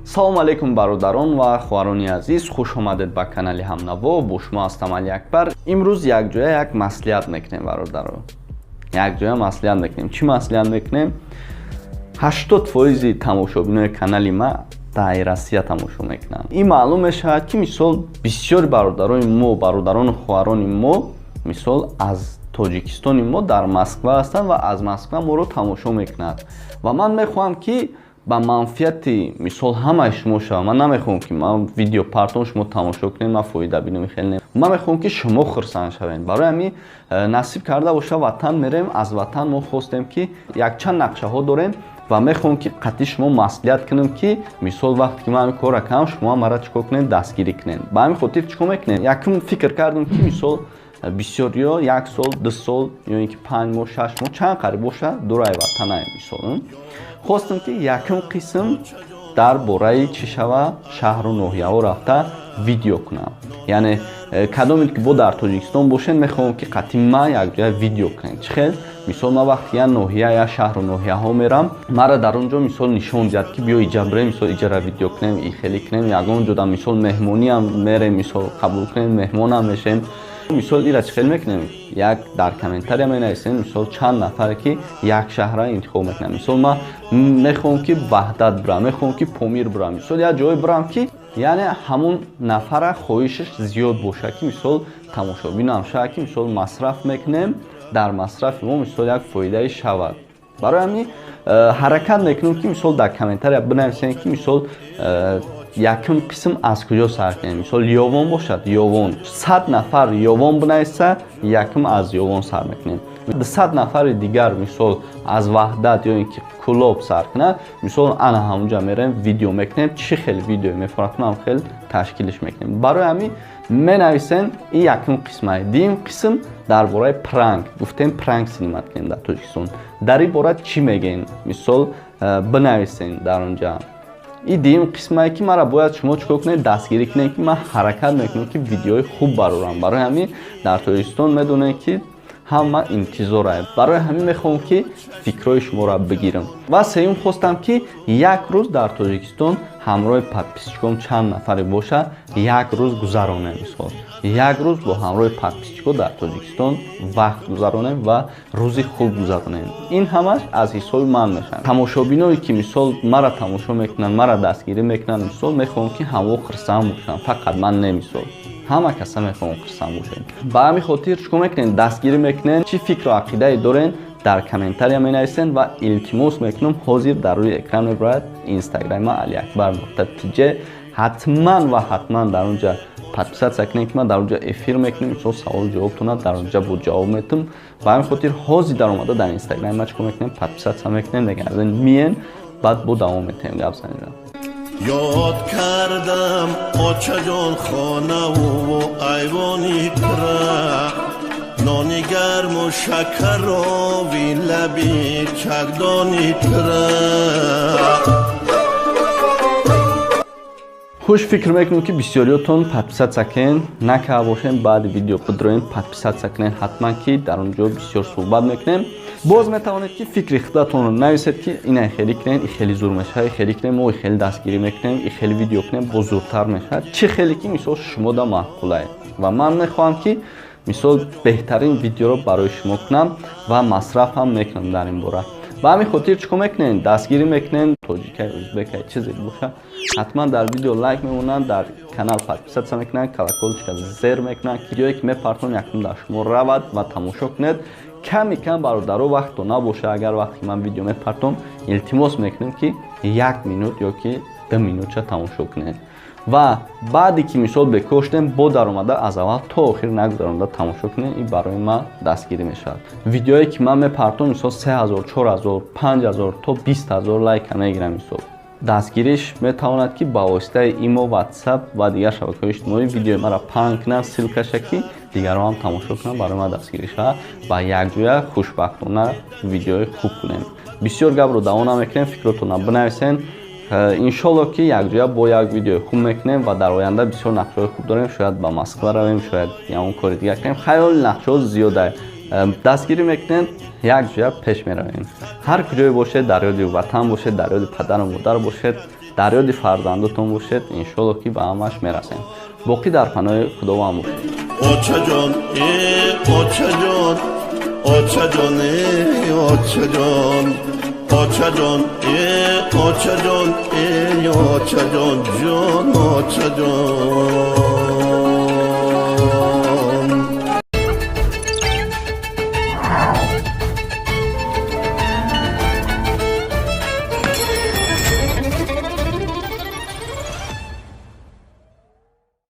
Салому алейкум, бародарон ва хоҳарони азиз, хуш омадед ба канали Ҳамнаво. Бо шумо ҳастам Алиакбар. Имрӯз якҷоя як маслиҳат мекунем, бародаро, якҷоя маслиҳат мекунем. Чӣ маслиҳат мекунем? 80 фоизи тамошобинои канали ма дар Россия тамошо мекунанд. Ин маълум мешавад, ки мисол бисёри бародарони мо, бародарону хоҳарони мо, мисол аз Тоҷикистони мо дар Москва ҳастанд ва аз Москва моро тамошо мекунанд. Ва ман мехоҳам, ки ба манфиати мисол ҳамаи шумо шавад. Ман намехоҳам, ки ман видео партон, шумо тамошо кунед, ман фоида бинам, хеле не. Ман мехоҳам, ки шумо хурсанд шавед. Барои ҳамин насиб карда боша, ватан мерем. Аз ватан мо хостем, ки якчанд нақшаҳо дорем ва мехоҳам, ки қатъи шумо маслиҳат кунем, ки мисол вақте ки ман ҳамин корра кардам, шумо мара чӣ кор кунед? Дастгирӣ кунед. Ба ҳамин хотир чӣ кор мекунед? Якум фикр кардем, ки мисол бисёриё як сол, 2 сол ё ин ки 5 моҳ, 6 моҳ, чанд қариб боша, дурай ватанай. Мисол хостем, ки якум қисм дар бораи чӣ шава? Шаҳру ноҳияҳо рафта видео кунам. Яъне кадоме ки бо дар Тоҷикистон бошед, мехоҳам, ки қатъи ман якҷоя видео кунем. Чӣ хел? Мисол ман вақте як ноҳия, як шаҳру ноҳияҳо мерам, мара дар он ҷо мисол нишон диҳад, ки биё иҷа бирем, мисол иҷара видео кунем, и хеле кунем, ягон ҷода мисол меҳмониам мерем, мисол қабул кунем, меҳмонам мешем. Мисол ира чӣ хел мекунем? Як дар комментария менависем, мисол чанд нафаре ки як шаҳра интихоб мекунам. Мисол ман мехоҳам, ки Ваҳдат бирам, мехоҳам, ки Помир бирам, мисол як ҷое бирам, ки яъне ҳамун нафара хоҳишаш зиёд бошад, ки мисол тамошобинам шавад, ки мисол масраф мекунем, дар масрафи мо мисол як фоидае шавад. Барои ҳамин ҳаракат мекунем, ки мисол дар комментария бинависем, ки мисол якум қисм аз куҷо сар кунем. Мисол Ёвон бошад, Ёвон, 100 нафар Ёвон бинависа, якум аз Ёвон сар мекунем. 200 нафари дигар мисол аз Ваҳдат ё ин ки Кӯлоб сар кунад, мисол ана ҳамунҷа мерем, видео мекунем. Чӣ хел видео мефорам, хел ташкилиш мекунем. Барои ҳамин менависен. Ин якум қисмае. Дуюм қисм дар бораи пранк гуфтем, пранк снимать кунем дар Тоҷикистон. Дар ин бора чӣ мегӯем? Мисол бинависен дар онҷа. И дуюм қисмае, ки мара бояд шумо чӣ кор кунед? Дастгирӣ кунед, ки ман ҳаракат мекунам, ки видеои хуб барорам. Барои ҳамин дар Тоҷикистон медонед, ки ҳама интизора. Барои ҳамин мехоҳам, ки фикрҳои шуморо бигирам. Ва сеюм хостам, ки як рӯз дар Тоҷикистон ҳамроҳи подписчиком, чанд нафаре боша, як рӯз гузаронем. Мисол як рӯз бо ҳамроҳи подписчико дар Тоҷикистон вақт гузаронем ва рӯзи хуб гузаронем. Ин ҳамаш аз ҳисоби ман мешавад. Тамошобиное ки мисол мара тамошо мекунанд, мара дастгирӣ мекунанд, мисол мехоҳам, ки ҳамво хурсанд бошанд. Фақат ман не, мисол ҳама каса мехоҳам хурсанд бошем. Ба ҳамин хотир чӣ кор мекунем? Дастгирӣ мекунем. Чӣ фикру ақидае дорен, дар комментария менависен. Ва илтимос мекунам, ҳозир дар рӯи экран мебарояд инстаграми Алиакбар.тж. Ҳатман ва ҳатман дар он ҷа подписаться кунем, ки ман дар он ҷа эфир мекунем. Мисол саволу ҷавобтона дар он ҷа бо ҷавоб метум. Ба ҳамин хотир ҳозир даромада дар инстаграми ма чӣ кор мекунем? Подписаться мекунем, мегардем, миен, баъд бо давом метаҳем гап занира. Ёд кардам, очаҷон, хонаву айвони тура, нони гарму шакарови лаби чагдони тура. Хуш, фикр мекунем, ки бисёриётон подписаться кунен. Накарда бошем, баъди видео бидроем, подписаться кунен ҳатман, ки дар он ҷо бисёр суҳбат мекунем. Боз метавонед, ки фикри худатонро нависед, ки ина хеле кунем, и хеле зур мешавад, и хеле кунем, мо и хеле дастгирӣ мекунем, и хеле видео кунем, боз зуртар мешавад. Чӣ хеле ки мисол шумода маъқулае. Ва ман мехоҳам, ки мисол беҳтарин видеоро барои шумо кунам ва масраф ҳам мекунам дар ин бора. Ба ҳамин хотир чӣ кор мекунем? Дастгирӣ мекунем. Тоҷикай, ӯзбекай, чизе боша, ҳатман дар видео лайк мемонанд, дар канал подписаться мекунанд, колокольчика зер мекунанд, видеое ки мепартон, якум дар шумо равад ва тамошо кунед. Ками кам, бародаро, вақто набоша, агар вақте ки ман видео мепартом, илтимос мекунем, ки як минут ё ки 2 минутча тамошо кунед. Ва баъде ки мисол бекор шудем, бо даромада аз аввал то охир нагузаронда тамошо кунед. Ин барои ман дастгирӣ мешавад. Видеое ки ман мепартом, мисол 3000, 4000, 5000 то 20 000 лайка мегирам. Мисол дастгириш метавонад, ки ба воситаи имо, Ватсап ва дигар шабакаҳои иҷтимоӣ видеои маро паҳн кунанд, ссылкаша, ки дигарон ҳам тамошо кунанд, барои ман дастгирӣ шавад ва якҷоя хушбахтона видеои хуб кунем. Бисёр гапро давом намекунем. Фикротонро бинависен. Иншолло, ки якҷоя бо як видеои хуб мекунем ва дар оянда бисёр нақшаҳои хуб дорем. Шояд ба Москва равем, шояд ягон кори дигар кунем. Хаёли нақшаҳо зиёда. Дастгирӣ мекунем, якҷоя пеш меравем. Ҳар куҷое бошед, дар ёди ватан бошед, дар ёди падару модар бошед. Дар ёди фарзандотон бошед, иншолло, ки ба ҳамаш мерасем. Боқӣ дар паноҳи Худованд бошед. Очаҷон, э очаҷон, очаҷон, э очаҷон, очаҷон, э очаҷон, э очаҷон, ҷон очаҷон.